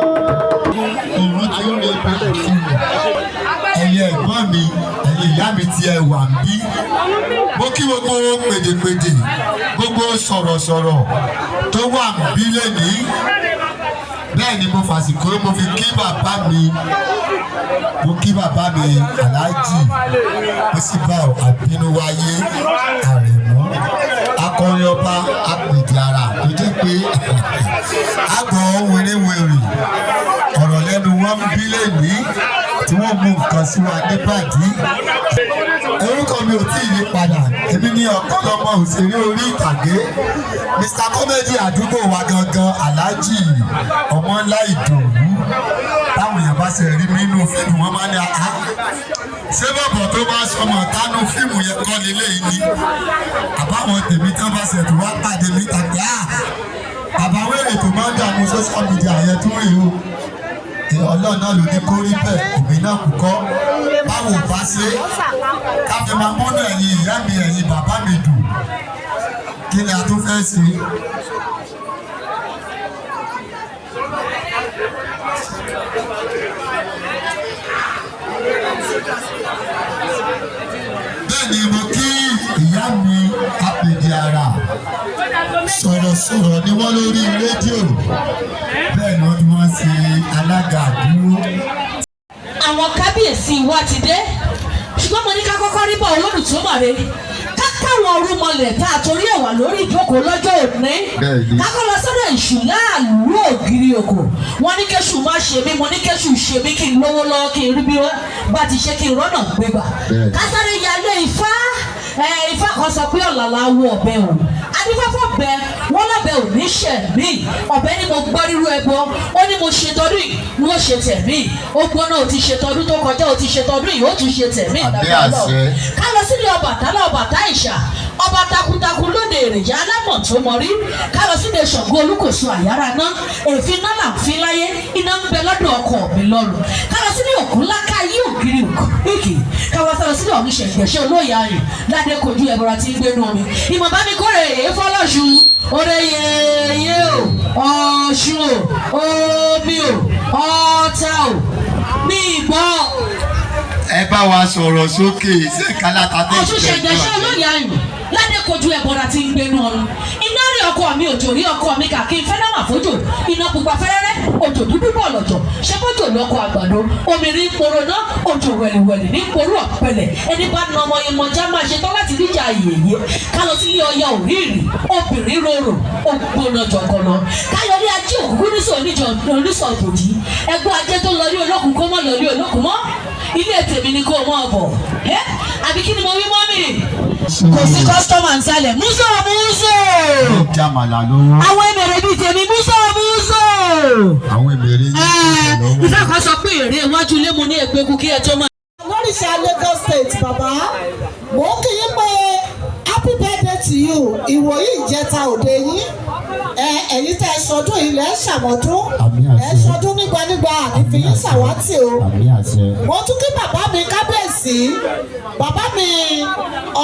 Òun tí ó lè bá ti wò. Ẹ̀yin ẹ̀gbọ́n mi, ẹ̀yin ìyá mi tí ẹ wà ń bí, mo kí gbogbo pèdèpèdè, gbogbo sọ̀rọ̀sọ̀rọ̀ tó wà ń bí lẹ́nìí. Bẹ́ẹ̀ ni mo fàsìkò mo fi kí bàbá mi, mo kí bàbá mi, Aláàjì Mùsíbáù Àbínúwáyé Àrẹ̀mú, akọrin ọba, apèdè àrà tó jẹ́ pé àgọ́ wìrìwìrì ọ̀rọ̀ lẹ́nu wọn ń bí lẹ́nìí tí wọ́n mú nǹkan sí wa nípàdí. Orúkọ mi ò tí ì yí padà. Èmi ní ọ̀pọ̀lọpọ̀ òṣèré orí ìtàgé, Mr Comedy àdúgbò wa gangan, Alhaji Ọmọńlá Ìdòwú. Táwọn èèyàn bá ṣe rí mi nínú fíìmù, wọn máa ní, "Àá, ṣé bọ̀bọ̀ tó bá sọmọ tánú fíìmù yẹn kọ́ lélẹ́yìí ni?" Àbáwọn tèmi tán bá ṣètò wá pàdé mi tàbí à bàbá wẹ̀rẹ̀ tó máa ń dààmú social media yẹn tún rèé o. Ọlọ́run náà ló ní kó rí bẹ́ẹ̀, èmi náà kú kọ́. Báwo bá ṣe ká fi máa múnú ẹ̀yin ìyá mi, ẹ̀yin bàbá mi dùn, kí ni a tún fẹ́ ṣe? Bẹ́ẹ̀ ni mo kí ìyá mi apèdè àrà, sọ̀rọ̀sọ̀rọ̀ ni wọ́n lórí rédíò, bẹ́ẹ̀ ni wọ́n ti wọ́n ṣe alága àdúró. Àwọn kábíyèsí wa ti dé, ṣùgbọ́n mo ní ká kọ́kọ́ rí bọ̀ olódù tó mọ̀ re, ká káwọn orúmọlẹ̀ tá a torí ẹ̀ wà lórí ìjókòó lọ́jọ́ òní. Bẹ́ẹ̀ni. Ká kọ́ lọ sọ́dọ̀ èṣù láàlú ògiri òkò. Wọ́n ní kéṣù má ṣe mí, mo ní kéṣù ṣe mí, kí n lówó lọ́wọ́, kí n rí bí wọ́n bá ti ṣe, kí n rọ́nà gbégbà. Bẹ́ẹ̀ni. Ká sáré yalé ifá ẹ. Ifá kan sọ pé ọ̀làlà wo ọ̀bẹ o, adífáfọ́ bẹ wọ́n lọ́bẹ ò ní ṣẹ̀ mí. Ọ̀bẹ ni mo gbọ́ rírú ẹbọ, ó ní mo ṣe tọdún yìí, mo ṣe tẹ̀mí. Ó gbọ́ná, ó ti ṣe tọdún tó kọjá, ó ti ṣe tọdún yìí, ó tún ṣe tẹ̀mí. Àbí Ìdàgbà Ọlọ́run. Àṣẹ. Ká lọ sílé Ọbàtálá, Ọbàtá ìṣà, ọba takuntakun lóde èrèjà alámọ̀ tó mọ rí. Ká lọ sílé Ṣàngó Olúkòso àyàrá ná, èéfín náà là ń fi láyé, iná ń bẹ lọ́dọ̀ ọkọ mi lọ́rùn. Ká lọ sílé òkú ńlá yí ògiri òkè. Ká wá sọ sílé ọ̀hún ṣẹ̀gbẹ̀ṣẹ̀ olóyè ayùn ládé kojú ẹbọra tí ń gbénu omi. Ìmọ̀ bá mi kórè èé fọlọ́ṣun oore yèyé o, Ọ̀ṣun o, omi o, Ọ̀tá o, ní ìgbọ́. Ẹ bá wa sọ̀rọ̀ sókè, ṣé kálátà tẹ̀? Ọ̀ṣun ṣẹ̀gbẹ̀ṣẹ̀ olóyè ayùn ládé kojú ẹbọra tí ń gbénu ọ̀run. Iná rí ọkọ mi, òjò rí ọkọ mi, kàkí fẹ́rẹ́ wà fójò, iná pupa fẹ́rẹ́rẹ́, òjò dúdú bọ̀ lọ́jọ́ ṣé bójò lọ́kọ àgbàdo, omi rí poro náà, òjò wẹ̀lìwẹ̀lì ní porú ọ̀pẹ̀lẹ̀. Ẹni bá na ọmọ ìmọ̀já máa ṣe tán láti ríjà yèyé. Ká lọ sílé ọya òrìrì, obìnrin rorò ògbóná jọ̀gọ̀nà. Káyọ̀lé ajé òkúkú nísò oníjọ onísọ̀ òbòdì ẹgbẹ́ ajé tó lọ ní olókùn, kó mọ́ lọ ní olókùn mọ́. Ilé tèmi ni kó o mọ̀ bọ̀ ẹ́, àbí kí ni mo wí mọ́ mi? Kò sí customer ń sálẹ̀. Múzò múzò. Jàmàlà lówó. Àwọn èmèrè bíi tèmi, múzò múzò. Àwọn èmèrè yìí lọ́wọ́. Ìfẹ́ kan sọ pé èrè iwájú ilé mu ní ẹgbẹ́kú kí ẹ tó máa. Lóríṣà Lagos State, bàbá, mò ń kí yín pé happy birthday to you. Ìwòyí ìjẹta òde yín ẹ, ẹ̀yin tẹ́ ẹ sọdún yìí lẹ́ ṣàmọ́dún. Àmín, àṣẹ. Ẹ sọdún nígbànígbà, àní fi yín ṣàwátì o. Àmín, àṣẹ. Mo tún kí bàbá mi kábíyèsí, bàbá mi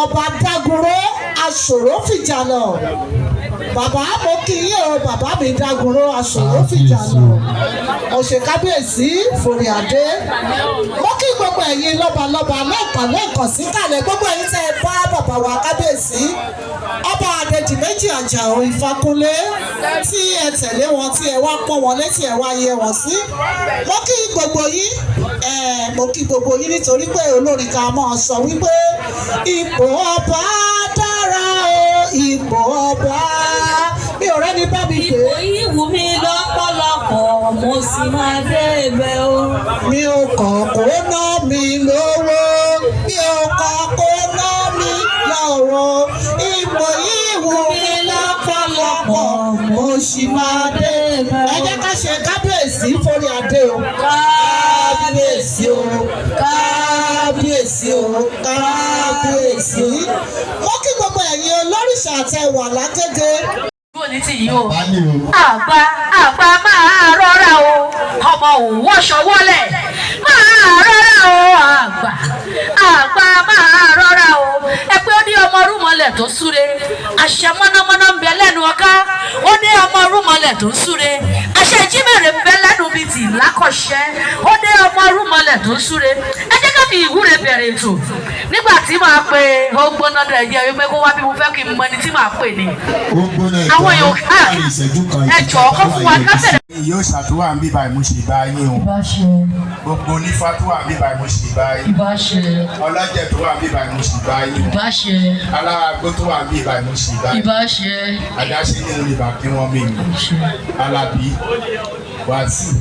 ọba Dagunro Aṣòro fìjànà. Bàbá, mo kí yín o, bàbá mi Dagunro Aṣòro fìjànà. Mo ṣe kábíyèsí forí adé. Mo kí gbogbo ẹ̀yin lọ́balọ́ba lẹ́ẹ̀kan lẹ́ẹ̀kan síkàlẹ̀, gbogbo ẹ̀yin tẹ́ ẹ bá bàbá wa kábíyèsí ọba Adédìméjì Àjàó Ìfàkúnlé, tí ẹ tẹ̀lé wọn, tí ẹ wá pọ́n wọn létí, ẹ wá yẹ wọn sí. Mo kí gbogbo yín ẹ, mo kí gbogbo yín nítorí pé olórin kan máa sọ wípé ipò ọba dára. sì máa dé. Ẹ jẹ́ ká ṣe kábíyèsí forí adé o. Kábíyèsí o, kábíyèsí o, kábíyèsí. Mo kí gbogbo ẹ̀yin olórìṣà àtẹ wà lágége. Kúrò ní tìyí o. Bá ní o. Àgbà àgbà máa rọra o, ọmọ òwò ṣọwọ́lẹ̀ máa rọra o, àgbà àgbà máa rọra o. Ẹ pé ó ní ọmọ rúmọlẹ̀ tó súre, àṣẹ mọ́nàmọ́ná ń bẹ lẹ́nu ọ̀ká. Ó ní ọmọ rúmọlẹ̀ tó súre, àṣẹ ìjímèrè ń bẹ lẹ́nu bíi tì lákọ̀ṣẹ́. Ó ní ọmọ rúmọlẹ̀ tó súre. Ẹ jẹ́ ká fi ìwúre bẹ̀rẹ̀ ètò. Nígbà tí màá pe ó gbóná dẹ̀ jẹ́ wípé kó wá bí mo fẹ́ kí n mọ ẹni tí màá pè ní. Ó gbóná ẹ̀jọ̀ Àwọn èèyàn láàrin ìṣẹ́jú kan. ẹ jọ̀ọ́ kó fún wa ká bẹ̀rẹ̀. Yóò ṣàtúwà ń bíbá ìmú ṣì bá yín o. Gbogbo onífá tó wà ń bíbá ìmú ṣì bá yín. Ìbáṣe. Ọlọ́jẹ̀ tó wà ń bíbá ìmú ṣì bá yín o. Ìbáṣe. Alárágbó tó wà ń bíbá ìmú ṣì bá yín. Ìbáṣe. Àdáṣe ní ìbà kí wọ́n mi ní. Alábí, Wàsíù,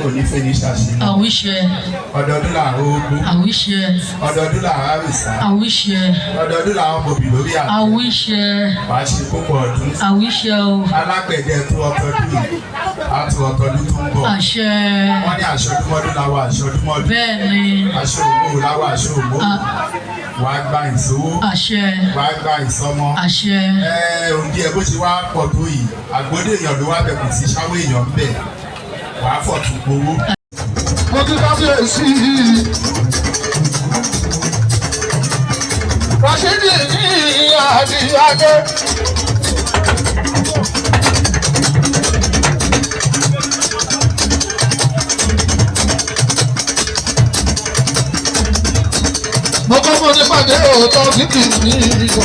onífẹ́ni ṣàṣeyàn. Àwíṣe. Ọdọọdún là ń rógbó. Àwíṣe. Ọdọọdún là ń rárìsá. Àwíṣe. Ọdọọdún là ń mọbì lórí àtẹ. Àwíṣe. Wàá ṣe púpọ̀ ọdún. Àwíṣe o. Alágbẹ̀dẹ tó ọtọdún yìí, á tó ọtọdún tó ń bọ̀. Àṣẹ. Wọ́n ní aṣọdúnmọ́dún làwọn aṣọdúnmọ́dún. Bẹ́ẹ̀ ni. Aṣọ òmò làwọn aṣọ òmò. Wàá gba ìṣòwò. Àṣẹ. Wàá gba ìsọmọ. Àṣẹ. Ẹ òǹdí ẹ bó ṣe wá pọ̀ tó yìí, àgbódé èèyàn ló wá bẹ̀, kò sí ṣáwó èèyàn ń bẹ̀. Wàá fọ̀tún gbowó. Mo ti kábíyèsí. Rashidi ní àdìyàdé. Mo kọ́ mo ní pàdé òótọ́ fífi ní ìgò.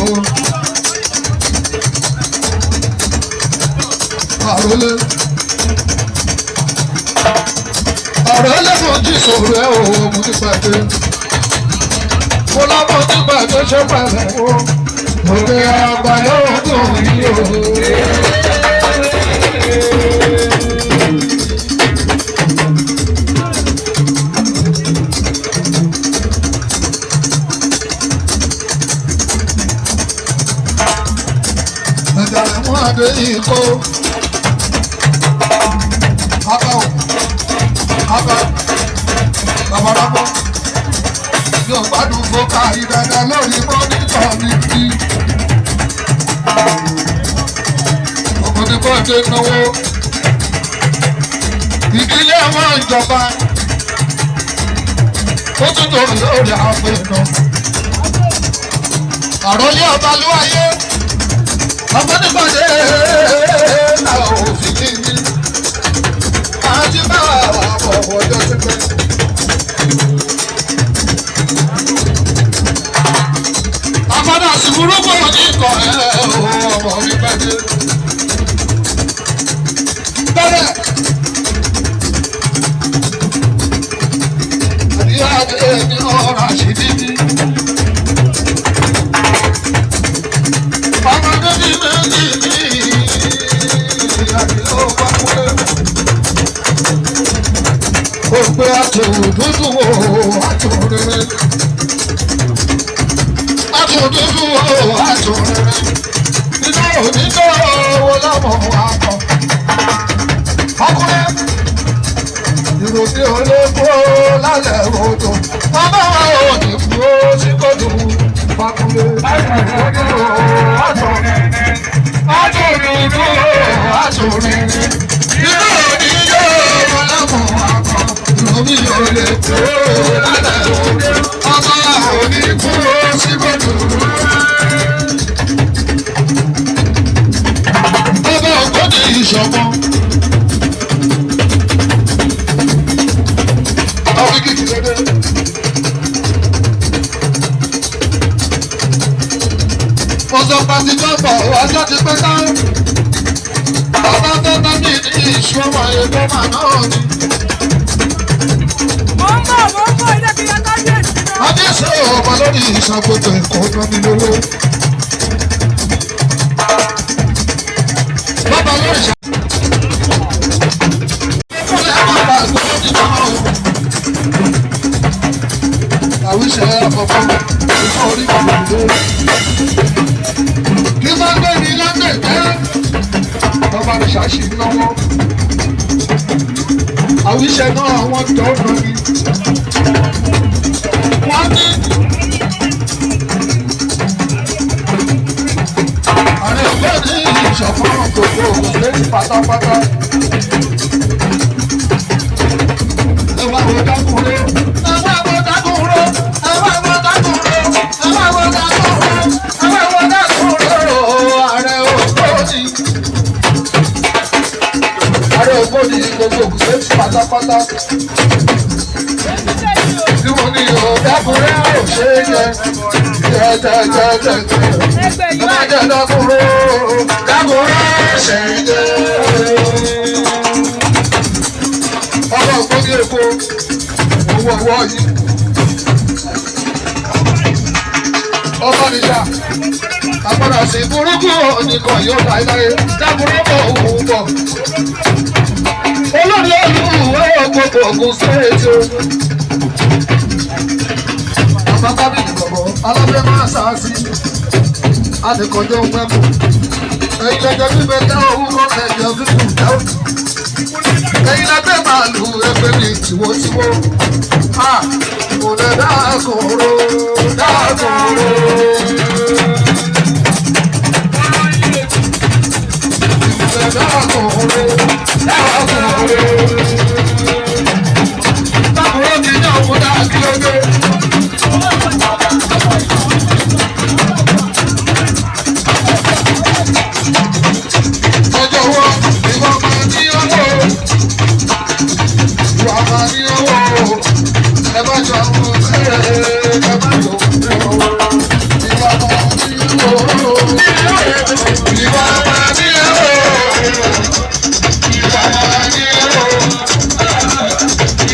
Àrólé. Ọ̀rọ̀ ẹlẹ́fọ̀n jí sòrò ẹ̀ o, mo ti pàdé. Mo lábọ̀ tí pàdé ṣe pẹ̀lẹ́ o. Òkè àgbà yóò dùn yí o. Ẹ̀dá mú adé yìí kó. Bàbá o, bàbá, babaláwo yóò gbádùn fọkà ìdàdà lórí mọ́nítọ̀ mi bí. Ọkùnrin bá dé náwó. Ìdílé àwọn ìjọba ó tún tòrò lórí àpẹẹrẹ. Àròlé ọba ló wáyé. Ọkùnrin bá dé náà òfin kí ni. Àti bá àwọn ọjọ́ ti pẹ́. Àpàdà sùúrù kò ní kọ̀ ẹ́ ọmọ mi pẹ́ẹ́dé. Bẹ́rẹ̀. Àdìyá adé ní ọ̀rọ̀ àṣìbí mi. Ọmọdé ní méjì ní àdìyá ó bá kúrẹ́. Òpè àtòdúdú wo àtòrere. Àtòdúdú wo àtòrere. Iná onídọ́ wo lọ́mọ akọ. Ọkùnrin ìròyìn olóko lálẹ́ odò. Bàbá wa ò ní kú ó sí kòtò. Fàkùnlé àtòdúdú wo àtòrere. Àtòdúdú wo àtòrere. Iná onídọ́ wo lọ́mọ akọ. Ìròyìn olóko lálẹ́ odò. Ọmọ ò ní kú ó sí kòtò. Bàbá ògbóni ìṣọ̀kan. Àwíkì ti dédé. Mo sọ pàtí jọ́pọ̀ ọjọ́ ti pẹ́ ká. Bàbá tó tán ní ìṣú ọmọ ẹgbẹ́ màá náà ni. Mo ń bọ̀, mo ń bọ̀, ilé kí ya kábíyèsí náà. Kábíyèsí ọba lórí ìṣàkóso ẹ̀kọ́ náà mi lówó. Bàbá lórí ìṣàkóso. Àwíṣe àkọ́kọ́ ìfọ̀ orí kòkòrò. Kí máa ń gbé ní lọ́dẹ̀ jẹ́. Ọba Ọba nìṣà ṣì ń náwó. Àwíṣẹ náà wọ́n tọ́ ọ̀nà ni. Wọ́n ní. Ààrẹ ògbóni ìṣọ̀kan gbogbo Ògùn lẹ́yìn pátápátá. Ẹ wá wo dákúrò. Ẹ wá wo dákúrò. Ẹ wá wo dákúrò. Ẹ wá wo dákúrò. Ẹ wá wo dákúrò. Ààrẹ ògbóni. Ààrẹ ògbóni gbogbo Ògùn lẹ́yìn pátápátá. Tí mo ní o dákúrò ò ṣe é jẹ. Jẹ jẹ jẹ jẹ jẹ. Ẹ má jẹ dákúrò. Dákúrò ṣe é jẹ. Ọba ògbóni Èkó owó ọwọ́ yìí. Ọba nìjà àpàdà sí burúkú nìkan yóò láéláé dákúrò bọ̀ òun bọ̀. Olórí olúwo gbogbo Ògùn stéètì o. Bàbá tábìlì bọ̀bọ̀ alábẹ́ máa ṣáàṣì. Adìkọ̀jọ́ ń pẹ́ kù. Ẹ̀yin lẹ́jọ́ gbígbẹ́ tẹ́ òun kọ́ ẹ̀jọ̀ fífún dáwọ́. Ẹ̀yin lẹ́gbẹ́ màálù ẹgbẹ́ mi tìwọ́tìwọ́. A kò lè dákòrò dákòrò. Kò lè dákòrò dákòrò. Dákòrò mi ní òun dá kí ló dé. Ọjọ́ wo ìwọ máa ní owó? Ìwọ máa ní owó. Ẹ má jọ àwọn ẹ má jọ owó. Ìwọ máa ní owó. Ìwọ máa ní owó. Ìwọ máa ní owó.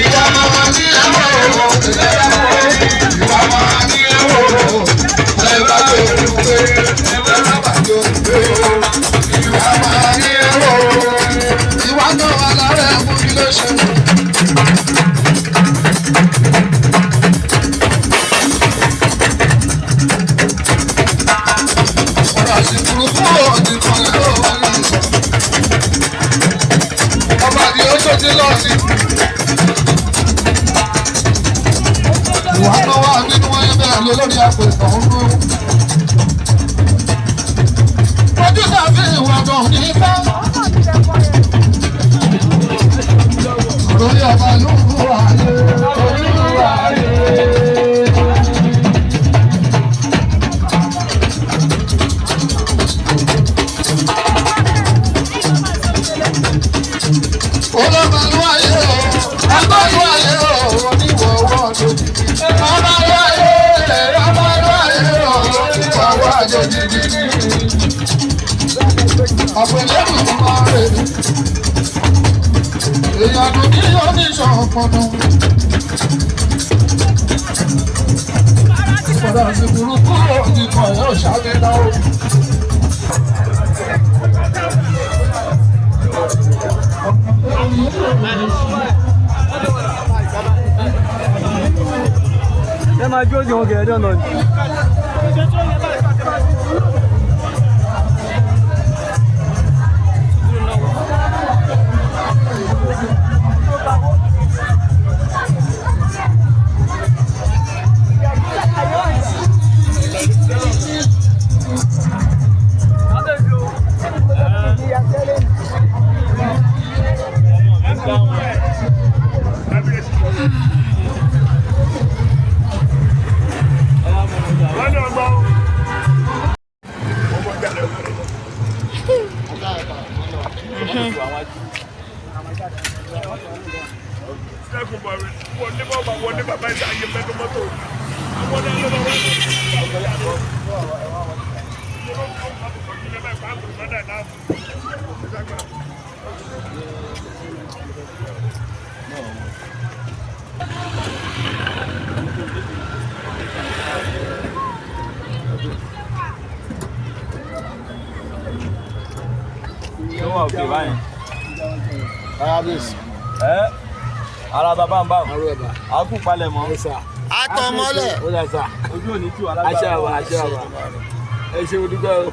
Ìwọ máa ní owó. Ìwọ máa ní owó. Ẹ bá jọ òwe. Ẹ bá jọ òwe. Ìwà máa ní owó. Ìwà náà wà lára ẹ̀mú kí ló ṣe. Ọ̀rọ̀ àsìkò ọ̀dì kan ló ń lò. Ọba àdì ó tó ti lọ sí. Ìwà náà wà nínú ẹgbẹ́ lórí àpò ìtàn ń lò. Ojú tàbí ìwà tó ní fẹ́. Lórí ọba ló ń wà ayé, olúwa ayé. Ọlọ́ba ló ayé o, ọba ló ayé o, oníwọ̀wọ́ lójijì. Ọba ló ayé, ọba ló ayé o, oníwọ̀wọ́ lójijì. Àpèlérù máa rè é. Èèyàn dùn ní oníṣọ̀pọ̀nù. Ìpàdé àti burúkú nìkan yóò ṣàmì náà. Ẹ máa jó jẹun gẹ̀ẹ́dọ̀ náà ni. Ó wà òkè báyìí. Kábíyèsí. Ẹ́ ara bàbá ń bá wọn. Arú ẹ̀bà. A kú palẹ̀ mọ́. Atọmọlẹ. Ó dà sá. Ojú ò ní tì wá lágbára. Aṣọ àwà, aṣọ àwà. Ẹ ṣe mo dúpẹ́ o.